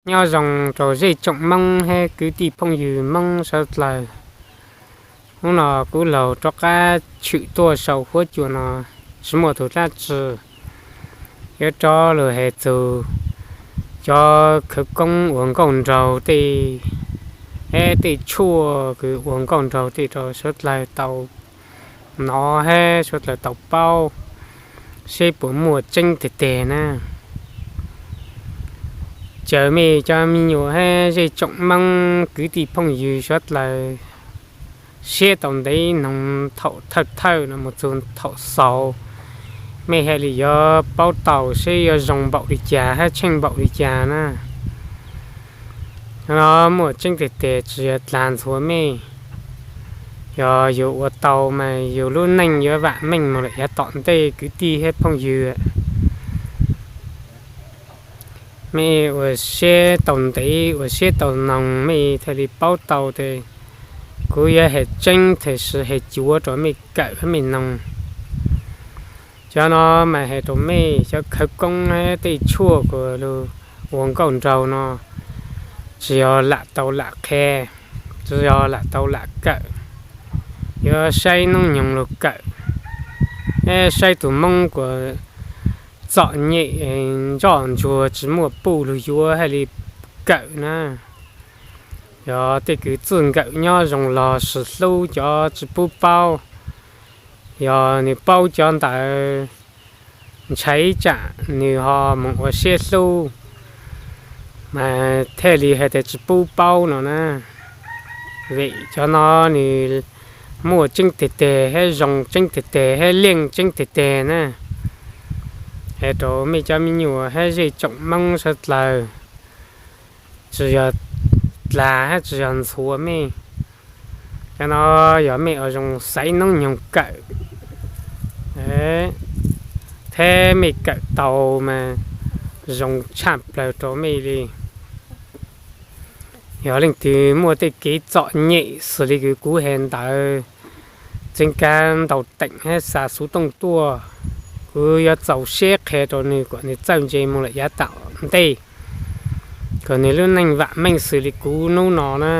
Nyob zoo rau zej tsoom Hmoob thiab kwv tij phooj ywg Hmoob sawv dlawg. Hnub no kuv laug rov qab tshwm tuaj saum huab cua no, tsis muaj tus dab tsi, yuav rov lug hais txug cov khawv koob ua nkauj nraug tej, thiab tej tshuaj kws ua nkauj nraug tej rau sawv dlawg tau hnov thiab sawv dlawg tau paub, seb puas muaj tseeb tiag tiag na. Caw mej cov me nyuam thiab zej tsoom Hmoob kwv tij phooj ywg sawv dlawg siab tau ntev noog thaum thawj thawj no mus txug thaum xaus, mej thiaj li yuav paub tau seb yuav zoo npaum li cas thiab tsheej npaum li cas na. No muaj tseeb tiag tiag tsis yog dlaag ntxhuav mej, yog yug ua tau mas yug lub neej yuav vam meej moog lawm yav tom ntej kwv tij thiab phooj ywg. Mej ua siab tau ntev ua siab tau noog mej thiaj li paub tau tes kuv yuav hais tseeb tes sis hais cuav rau mej kawm mej noog. Cov no mas hais rau mej cov khawv koob thiab tej tshuaj kuas lug ua nkauj nraug no, tsis yog lam tau lam qha, tsis yog lam tau lam kawm, yuav saib noob nyoog lug kawm, saib tug Hmoob kuas txom nyem ntsoj ntsuag tsis muaj puj lug yuav thiaj li kawm na. Yog tej kws txij nkawm nyob zoo lug sis hlub cov tsis pub paub, yog nwg paub cov ntawd ntshai tsam nwg ho moog ua siab hlub mas thiaj li hais tias tsis pub paub no na. Vim cov no nwg muaj tseeb tiag tiag thiab zoo tseeb tiag tiag thiab leej tseeb tiag tiag na. Hais rau mej cov me nyuam thiab zej tsoom Hmoob sawv dlawg, tsis yog dlaag thiab tsis yog ntxhuav mej. Cov no yog mej ua zoo xaiv noob nyoog kawm thiab mej kawm tau mas zoo tshaj plawg rau mej li. Yog leej twg muaj tej kev txom nyem xws li kws kuv has ntawd, txeev kag ntaus teem thiab xa xuv tooj tuaj, kuv yuav txaus siab qha rau nwg kom nwg txawj ntse moog lawm yav tom ntej, kom nwg lub neej vam meej xws li kuv nub no na.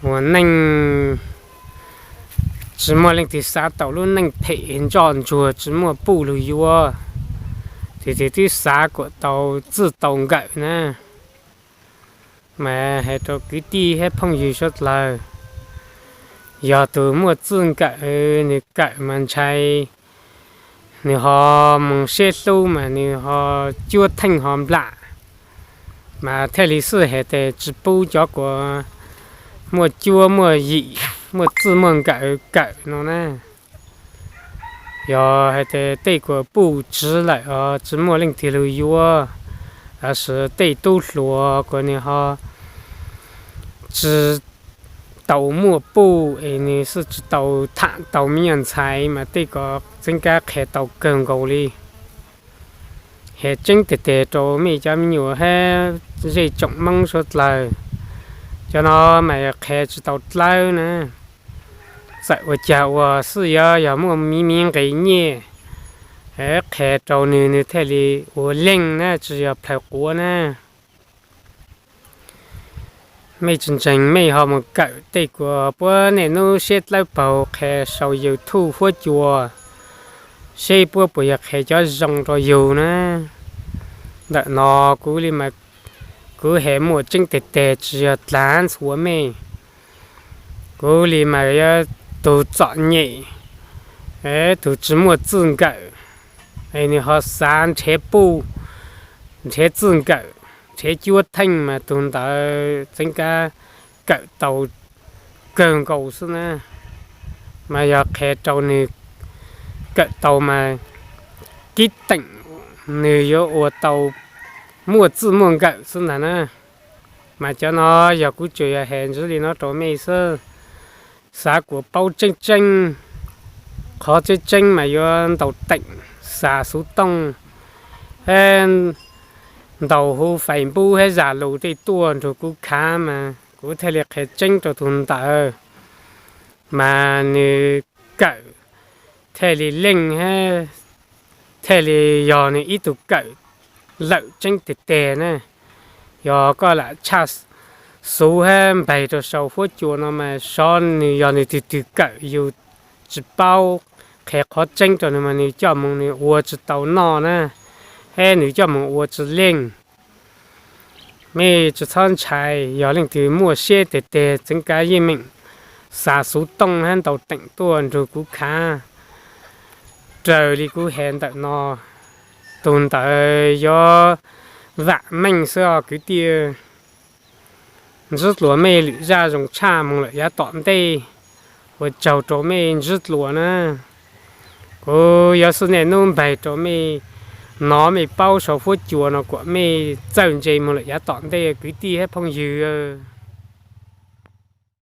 Ua neej tsis muaj leej twg xav tau lub neej phem ntsoj ntsuag tsis muaj puj lug yuav, tug twg twb xav kuas tau txij tau nkawm na. Mas hais rau kwv tij thiab phooj ywg sawv dlawg, yog tug muaj txij nkawm, nwg kawm mas ntshai nwg ho moog siab hlub mas nwg ho cuab theej ho nplam, mas thiaj li xwb has tas tsis pub cov kuas muaj cuab muaj yim, muaj txij muaj nkawm kawm no na. Yog has tas tej kuas puj tsi lawm os, tsis muaj leej twg lug yuav, lossis tej tub hluas kuas nwg ho tsis tau muaj puj es nwg xwb tsis tau tham tau me nyuam ntxhais mas tej ko txeev kab qha tau kawg nkaus li. Has tseeb tiag tiag rau mej cov me nyuam hab zej tsoom Moob suav dlawg, cov no mas qha tsis tau dlawb na. Txawm ua caag ua xwb yuav yog muaj miv miv nqis nyiaj, qha rau nwg, nwg thiaj li ua leej na, tsis yog plhawv quav na. Mej tsis ntseeg mej ho mus kawm tej kuas puab niaj hnub siab dlawb paug qha sau YouTube huab cua, seb puab puas yog qha cov zoo rau yug na. Ntawm no kuv li, kuv has muaj tseeb teg teg tsis yog dlaag ntxhuav mej. Kuv li mas yuav tug txom nyem, tug tsis muaj txij nkawm, es nwg ho xav nrhav puj, nrhav txij nkawm, nrhav cuab theej mas tug ntawd txeev kab kawm tau kawg nkaus xwb na. Mas yog qha rau nwg kawm tau mas kib teem nwg yuav ua tau muaj txij muaj nkawm xwb ntag na. Mas cov no yog kuv tsuas yog has ntsib li no rau mej xwb. Xav kuas paub tseeb tseeb, qhov tseeb tseeb mas yuav ntaus teem, xa xuv tooj, hab ntaus huv Facebook hab Zalo tej tuaj nrug kuv khav mas kuv thiaj li qha tseeb rau tug ntawd. Mas nwg kawm thiaj li leej hab thiaj li yog nwg ib tug kawm lawm tseeb teg teg na. Yog koj lam tshaj xuv hab npaig rau saum huab cua no mas xyov nws yog nws twg twg kawm, yus tsis paub qhia qhov tseeb rau nws mas nws coj moog nws ua tsis tau noj na, hab nws coj moog ua tsis leej. Mej tsis txhob ntshai, yog leej twg muaj siab teg teg txeev kav yeej meem xa xuv tooj hab ntaus teem tuaj nrug kuv khav raws li kuv has ntawm no. Tug ntawd yuav vaam meej xwb os kwv tij. Ntsib dlua mej lwm zaj zoo tshaj moog lawm yav tom ntej. Ua tsaug rau mej ntsib dlua na. Kuv yuav xub nej nub npaig rau mej nov mej paub sau huab cua no kuas mej txawj ntse moog lawm yav tom ntej kwv tij hab phooj ywg.